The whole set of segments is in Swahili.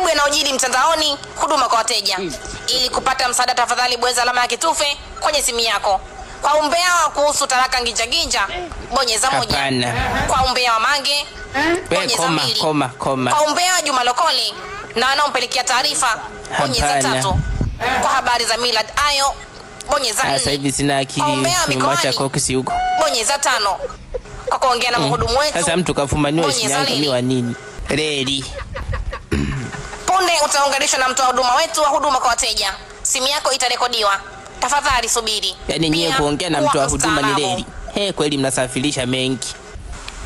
Yanayojiri mtandaoni, huduma kwa wateja. Ili kupata msaada, tafadhali bonyeza alama ya kitufe kwenye simu yako. Kwa umbea wa kuhusu talaka nginjanginja, bonyeza 1. Hapana. Kwa umbea wa Mange, We bonyeza koma, 2. koma, koma. Kwa umbea wa Juma Lokole na wanaompelekea taarifa, bonyeza Hapana. 3. Kwa habari za Millard Ayo, bonyeza Sasa 4. hivi sina akili, Kwa umbea wa nimwacha mikoani, koksi huko. bonyeza 5. Kwa kuongea na mhudumu wetu, Sasa mtu kafumaniwa bonyeza Shinyanga leli. mi wa nini? Reli. Punde utaunganishwa na mtoa huduma wetu wa huduma kwa wateja. Simu yako itarekodiwa. Tafadhali subiri. Yaani nyie Pia, kuongea na kuwa mtoa huduma ni mstaarabu. reli. He, kweli mnasafirisha mengi.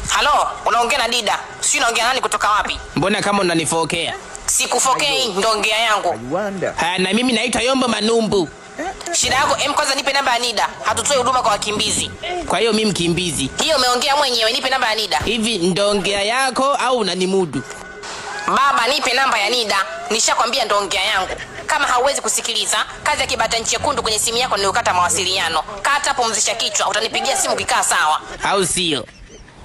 Halo, unaongea na Dida. Sijui unaongea nani kutoka wapi? Mbona kama unanifokea? Sikufokei, ndo ongea yangu. Haya, na mimi naitwa Yombo Manumbu. Shida yako kwanza nipe namba ya Nida. Hatutoi huduma kwa wakimbizi. Kwa hiyo mimi mkimbizi. Hiyo umeongea mwenyewe, nipe namba ya Nida. Hivi ndongea yako au unanimudu? Baba, nipe namba ya Nida. Nishakwambia ndo ongea yangu. Kama hauwezi kusikiliza, kazi ya kibatani chekundu kwenye simu yako ni kukata mawasiliano. Kata, pumzisha kichwa, utanipigia simu ukikaa sawa. Au sio?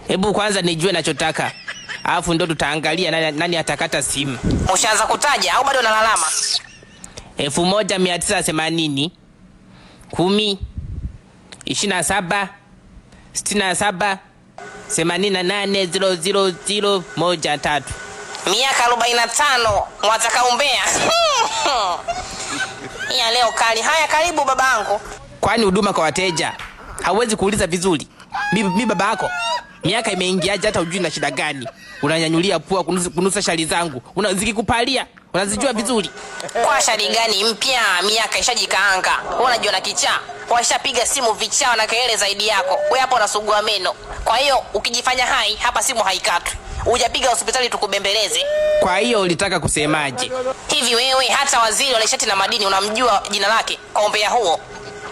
Hebu kwanza nijue nachotaka. Alafu ndo tutaangalia nani atakata simu. Ushaanza kutaja au bado unalalama? 1980, 10, 27, 67, 88, 0, 0, 0, 1, 3. Miaka 45 mwataka umbea. Ya leo kali. Haya, karibu babangu. Kwani huduma kwa wateja hauwezi kuuliza vizuri? Mi babako miaka imeingiaje hata hujui na shida gani? Unanyanyulia pua kunusa shari zangu. Zikikupalia unazijua vizuri. Kwa shari gani mpya? Miaka ishajikaanga. Wewe unajiona kichaa. Washapiga simu vichaa na kelele zaidi yako. Wewe hapo unasugua meno. Kwa hiyo ukijifanya hai hapa simu haikatwi. Hujapiga hospitali tukubembeleze. Kwa hiyo ulitaka kusemaje? Hivi wewe hata waziri wa nishati na madini unamjua jina lake kwa umbea huo?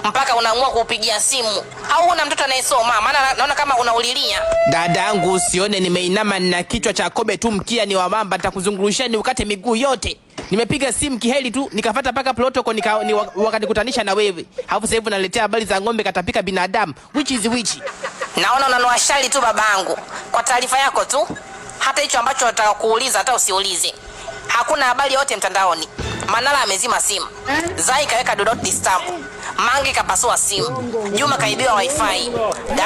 Mpaka unaamua kuupigia simu. Au una mtoto anayesoma? Maana naona kama unaulilia. Dadangu, usione nimeinama na kichwa cha kobe tu, mkia ni wa mamba, nitakuzungurushia ni ukate miguu yote. Nimepiga simu kiheli tu nikafuata paka protocol wakanikutanisha na wewe. Alafu sasa hivi unaletea habari za ng'ombe katapika binadamu. Which is which? Naona unanoa shari tu babangu. Kwa taarifa yako tu, hata hicho ambacho nataka kuuliza hata usiulize. Hakuna habari yote mtandaoni. Manara amezima simu. Zai kaweka do not disturb. Mange kapasua simu. Juma kaibiwa wifi.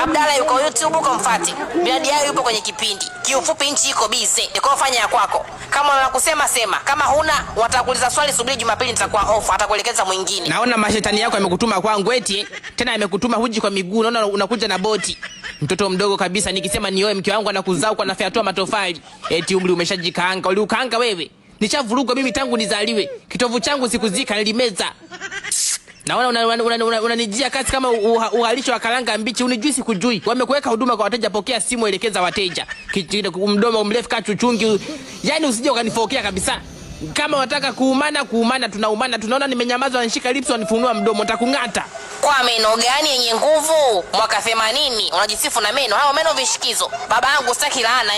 Abdalla yuko YouTube uko mfati. Biladi yao yupo kwenye kipindi. Kiufupi nchi iko busy. Niko fanya ya kwako. Kama una kusema sema. Kama huna watakuuliza swali, subiri Jumapili nitakuwa off, atakuelekeza mwingine. Naona mashetani yako yamekutuma kwangu eti. Tena yamekutuma huji kwa miguu, naona unakuja na boti. Mtoto mdogo kabisa, nikisema nioe mke wangu anakuzaa kwa nafyatua matofali. Eti umri umeshajikaanga, uliukaanga wewe. Nishavurugwa mimi tangu nizaliwe. Kitovu changu sikuzika, nilimeza. Naona unanijia kasi kama uhalisho wa karanga mbichi, unijui sikujui. Wamekuweka huduma kwa wateja, pokea simu, elekeza wateja. Mdomo mrefu kama chuchungi. Yaani usije ukanifokea kabisa. Kama wataka kuumana, kuumana, tunaumana. Tunaona nimenyamaza, wanashika lips, wanifunua mdomo, nitakung'ata. Kwa meno gani yenye nguvu? Mwaka 80 unajisifu na meno. Hao meno vishikizo. Baba yangu sitaki laana.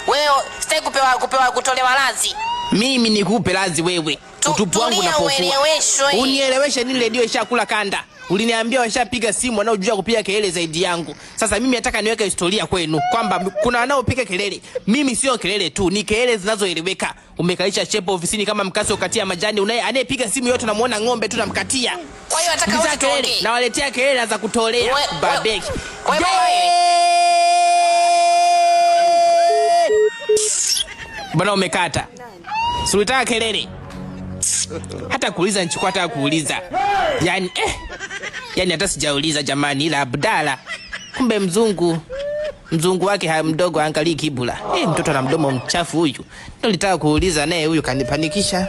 Wewe sitaki kupewa kutolewa lazi. Mimi nikupe lazi wewe. Utupu wangu Tulia unapofua. ueleweshwe. Unieleweshe nini? Redio ishakula kanda. Uliniambia washapiga simu wanaojua kupiga kelele zaidi yangu. Sasa mimi nataka niweke historia kwenu kwamba kuna wanaopiga kelele. Mimi sio kelele tu, ni kelele zinazoeleweka. Umekalisha shepo ofisini kama mkasi ukatia majani, anayepiga simu yote namuona ng'ombe tu namkatia. Kwa hiyo nataka Mzaa wote kelele, tuongee. nawaletea kelele za kutolea babeki. Bwana umekata. Si ulitaka kelele? Hata kuuliza nchukua hata kuuliza. Yaani hata sijauliza jamani, ila Abdalla. Kumbe mzungu wake mdogo angalii kibula. Mtoto ana mdomo mchafu huyu. Ndio nilitaka kuuliza naye huyu kanipanikisha.